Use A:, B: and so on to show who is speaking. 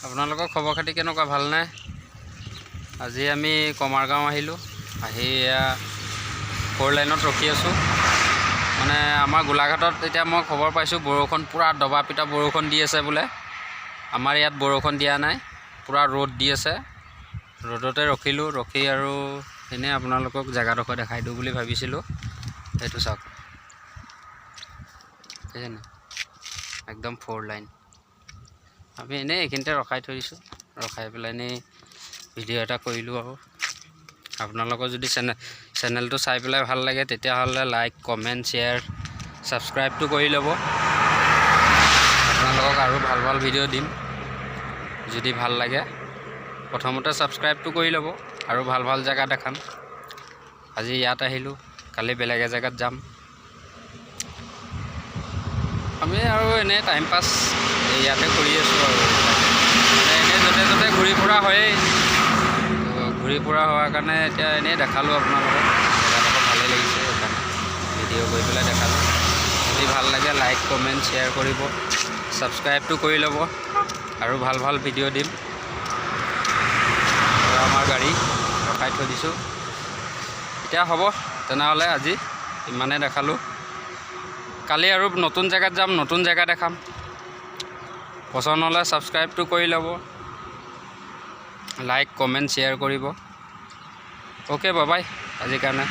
A: আপোনালোকৰ খবৰ খাতি কেনেকুৱা, ভালনে? আজি আমি কমাৰগাঁও আহিলোঁ। আহি এয়া ফ'ৰ লাইনত ৰখি আছোঁ। মানে আমাৰ গোলাঘাটত এতিয়া মই খবৰ পাইছোঁ, বৰষুণ পূৰা দবা পিটা বৰষুণ দি আছে বোলে। আমাৰ ইয়াত বৰষুণ দিয়া নাই, পূৰা ৰ'দ দি আছে। ৰ'দতে ৰখিলোঁ। ৰখি আৰু এনেই আপোনালোকক জেগাডোখৰ দেখাই দিওঁ বুলি ভাবিছিলোঁ। সেইটো চাওক, দেখিছেনে? একদম ফ'ৰ লাইন। আমি এনেই এইখিনিতে ৰখাই থৈ দিছোঁ। ৰখাই পেলাই এনেই ভিডিঅ' এটা কৰিলোঁ। আৰু আপোনালোকৰ যদি চেনেলটো চাই পেলাই ভাল লাগে, তেতিয়াহ'লে লাইক, কমেণ্ট, শ্বেয়াৰ, ছাবস্ক্ৰাইবটো কৰি ল'ব। আপোনালোকক আৰু ভাল ভাল ভিডিঅ' দিম। যদি ভাল লাগে, প্ৰথমতে ছাবস্ক্ৰাইবটো কৰি ল'ব আৰু ভাল ভাল জেগা দেখাম। আজি ইয়াত আহিলোঁ, কালি বেলেগ এজেগাত যাম। আমি আৰু এনেই টাইম পাছ ইয়াতে কৰি আছোঁ। আৰু মানে এনেই য'তে ত'তে ঘূৰি ফুৰা হয়েই। তো ঘূৰি ফুৰা হোৱাৰ কাৰণে এতিয়া এনেই দেখালোঁ আপোনালোকক। জেগাডোখৰ ভালেই লাগিছে, সেইকাৰণে ভিডিঅ' কৰি পেলাই দেখালোঁ। যদি ভাল লাগে, লাইক, কমেণ্ট, শ্বেয়াৰ কৰিব, ছাবস্ক্ৰাইবটো কৰি ল'ব আৰু ভাল ভাল ভিডিঅ' দিম। আৰু আমাৰ গাড়ী ৰখাই থৈ দিছোঁ। এতিয়া হ'ব তেনেহ'লে, আজি ইমানেই দেখালোঁ। কালি আৰু নতুন জেগাত যাম, নতুন জেগা দেখাম। পচন্দ হ'লে ছাবস্ক্ৰাইবটো কৰি ল'ব, লাইক, কমেণ্ট, শ্বেয়াৰ কৰিব। অ'কে, বাবাই আজিৰ কাৰণে।